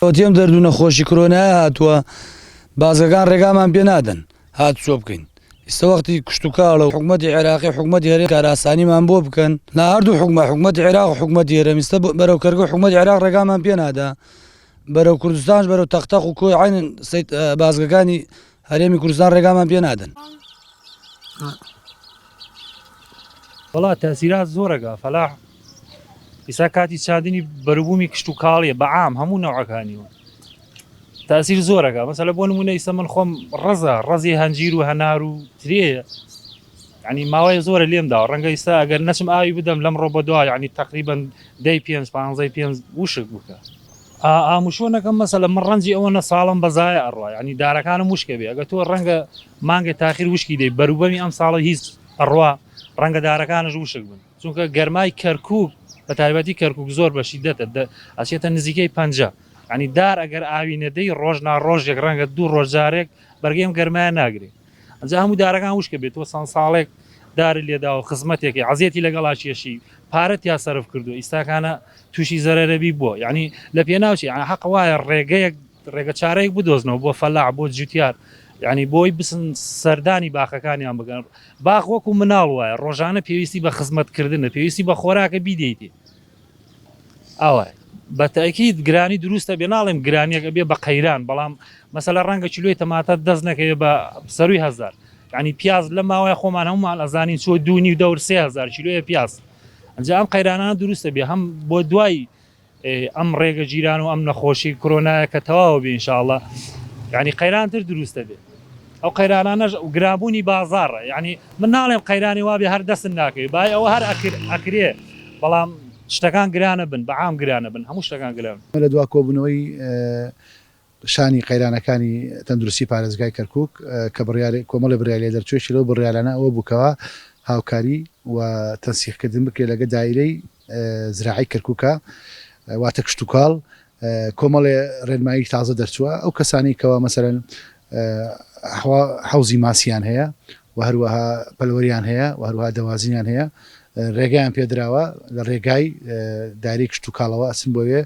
ئەوەتی ئەم دەرد و نەخۆشی کرۆنایە هاتووە بازگەکان ڕێگامان پێ نادەن هاتوچۆ بکەین ئیستا وەختی کشتوکاڵە و حکومەتی عێراقی و حکومەتی هەرێم کارئاسانیمان بۆ بکەن نا هەردوو حکومە حکومەتی عێراق و حکومەتی هەرێم ئیستا بەرەو کەرکوک حکومەتی عێراق ڕێگامان پێ نادا بەرەو کوردستانش بەرەو تەقتەق و کۆی عەینەن بازگەکانی هەرێمی کوردستان ڕێگامان پێ نادەن. وەڵا تەئسیرات زۆرەکا فەلاح ئیسا کاتی چاندنی بەروبوومی کشت و کاڵیە بە عام هەموو نەوعەکانی و تاسیر زۆرەکە مەسەلە بۆ نمونە ئیسە من خۆم ڕەزە ڕەزی هەنجیر و هەنار و ترێ ینی ماوەیە زۆرە لێم داوە ڕەنگە ئیستا ئەگەر نەچم ئاوی بدەم لەم ڕۆ بەدوا ینی تقریبا دەی پێنج پانزەی پێنج وشک بکە ئاموشۆ نەکەم مەسەلە من ڕەنجی ئەوە نە ساڵم بەزایە ئەڕوا ینی دارەکانم وشکە بێ ئەگە تۆ ڕەنگە مانگێ تاخیر وشکی دەی بەروبەمی ئەم ساڵە هیچ ئەڕوا ڕەنگە دارەکانش وشک بن چونکە گەرمای کەرکک بە تایبەتی کەرکک زۆر بە شیدەتە ئەچێتە نزیکەی 50 ینی دار ئەگەر ئاوی نەدەی ڕۆژ نا ڕۆژێک ڕەنگە دوو ڕۆژ جارێک بەرگەی ئەم گەرمایە ناگرێ ئەجا هەموو دارەکان وشکە بێت تۆ چەند ساڵێک دارت لێداوە خزمەتێکی عەزیەتی لەگەڵا کێشی پارەت تیا سەرف کردووە ئیستاکانە تووشی زەرەرەبی بووە یعنی لە پێناوچی یعنی حەق وایە ڕێگەیەک ڕێگە چارەیەک بدۆزنەوە بۆ فەلاح بۆ جوتیار یعنی بۆی بسن سەردانی باخەکانیان بگەن باخ وەکو مناڵ وایە ڕۆژانە پێویستی بە خزمەتکردنە پێویستی بە خۆراکە بیدەیتێ ئاوایە بە تەئکید گرانی دروست ئەبێ ناڵێم گرانیەک ئەبێ بە قەیران بەڵام مەسەلە ڕەنگە کیلۆی تەماتە دەست نەکەوێ بە سەروی هەزار یعنی پیاز لە ماوەی خۆمان هەمومان ئەزانین چۆ دوو نیو دەور 3000 کیلۆیە پیاز ئەنجا ئەم قەیرانانە دروستە بێ هەم بۆ دوای ئەم ڕێگە گیران و ئەم نەخۆشی کرۆنایە کە تەواوە بێ ئینشاءاللە یعنی قەیرانتر دروستە بێ ئەو قەیرانانەش گرانبوونی بازاڕە یانی من ناڵێم قەیرانی وابێ هەر دەستت ناکەوێ بای ئەوە هەر ئەکرێ بەڵام شتەکان گرانە بن بە عام گرانە بن هەموو شتەکان گران. لە دوا کۆبوونەوەی شانی قەیرانەکانی تەندروستی پارێزگای کەرکوک کە بڕیار کۆمەڵی بڕیار لێ دەرچوو یەکێک لەو بڕیارانە ئەوە بوو کەوا هاوکاری و تەنسیقکردن بکرێت لەگە دایرەی زراعی کەرکوکە واتە کشتوکاڵ کۆمەڵێ ڕێنمایی تازە دەرچووە ئەو کەسانەی کەوا مەسەلەن حەوزی ماسیان هەیە و هەروەها پەلوەریان هەیە و هەروەها دەوازنیان هەیە ڕێگەیان پێدراوە لە ڕێگای داری کشتوکاڵەوە ئەچن بۆ وێ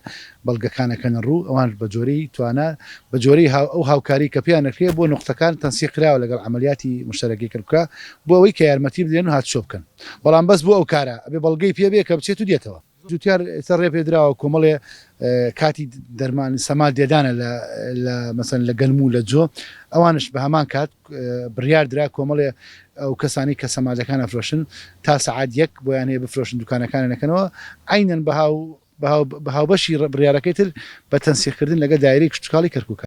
بەڵگەکان ئەکەنە ڕوو ئەوان بە جۆرەی توانا بە جۆرەی ئەو هاوکاری کە پێیان ئەکرێ بۆ نوقتەکان تەنسیق کراوە لەگەڵ عەمەلیاتی مشتەرەکی کەرکوکا بۆ ئەوەی کە یارمەتی بدرێن و هاتوچۆ بکەن بەڵام بەس بۆ ئەو کارە ئەبێ بەڵگەی پێ بێ کە بچێت و دێتەوە. جوتیار ئێستا ڕێ پێدراوە کۆمەڵێ کاتی دەرمان سەماد لێدانە لە لە مەسەن لە گەنم و لە جۆ ئەوانش بە هەمان کات بڕیار درا کۆمەڵێ ئەو کەسانی کە سەمادەکان ئەفرۆشن تا سەعات یەک بۆیان هەیە بفرۆشن دوکانەکانیان نەکەنەوە عەینەن بە هاو بە هاوبەشی بڕیارەکەی تر بە تەنسیقکردن لەگەڵ دایرەی کشتوکاڵی کەرکوکە.